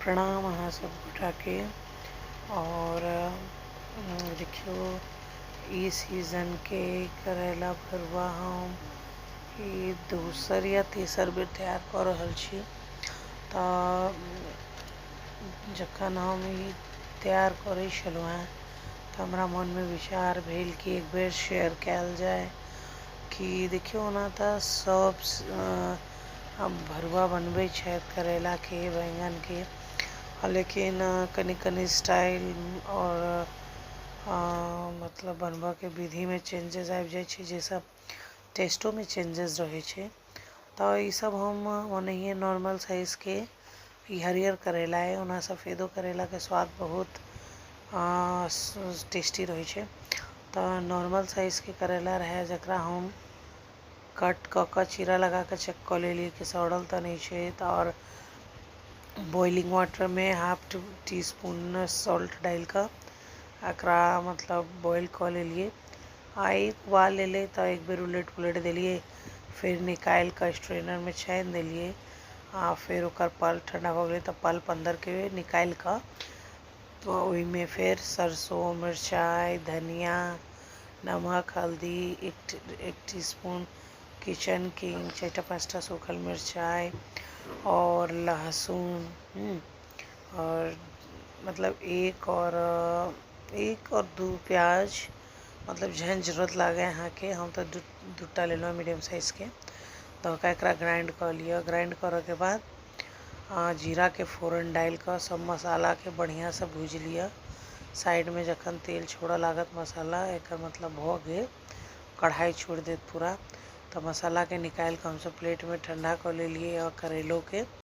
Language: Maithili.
प्रणाम अहाँ सब गोटाके। और देखियौ ई सीजनके करैला भरुआ हम ई दोसर या तेसर बेर तैयार कऽ रहल छी। तऽ जखन हम ई तैयार करै छलहुँ हेँ तऽ हमरा मोनमे विचार भेल कि एक बेर शेयर कयल जाय कि देखियौ ओना तऽ सब भरुआ बनबै छथि करैलाके बैंगनके, लेकिन कनि कनि स्टाइल आओर मतलब बनबऽके विधिमे चेंजेस आबि जाइ छै, जाहिसँ टेस्टोमे चेंजेस रहै छै। तऽ ईसब हम ओनाहिए नॉर्मल साइजके ई हरियर करैला अइ, ओना सफेदो करैलाके स्वाद बहुत टेस्टी रहै छै। तऽ नॉर्मल साइजके करैला रहै, जकरा हम कट कऽ कऽ चीरा लगा कऽ चेक कऽ लेलियै कि सड़ल तऽ नहि छै। तऽ आओर बॉइलिंग वाटरमे हाफ टी स्पून सॉल्ट डालि कऽ एकरा मतलब बॉइल कऽ लेलियै। आ एक उबाल एलै तऽ एक बेर उलटि पुलटि देलियै, फेर निकालि कऽ स्ट्रेनरमे छानि देलियै। आ फेर ओकर पल्प ठण्डा भऽ गेलै तऽ पल्प अन्दरके निकालि कऽ ओहिमे फेर सरसो, मिरचाइ, धनिया, नमक, हल्दी, एक टी स्पून किचन किंग, 4टा 5टा सूखल मिरचाइ और लहसुन, और मतलब एक और 2 प्याज, मतलब जेहन जरूरत लागै अहाँके। हम तऽ 2टा लेलहुँ मीडियम साइजके। तऽ एकरा ग्राइंड कऽ लिअ। ग्राइंड करऽके बाद जीराके फोरन डालि कऽ सब मसालाके बढ़िआँसँ भूजि लिअ। साइडमे जखन तेल छोड़ऽ लागत मसाला, एकर मतलब भऽ गेल, कढ़ाइ छोड़ि देत पूरा। तऽ मसालाके निकालि कऽ हमसब प्लेटमे ठण्डा कऽ लेलियै आओर करैलोके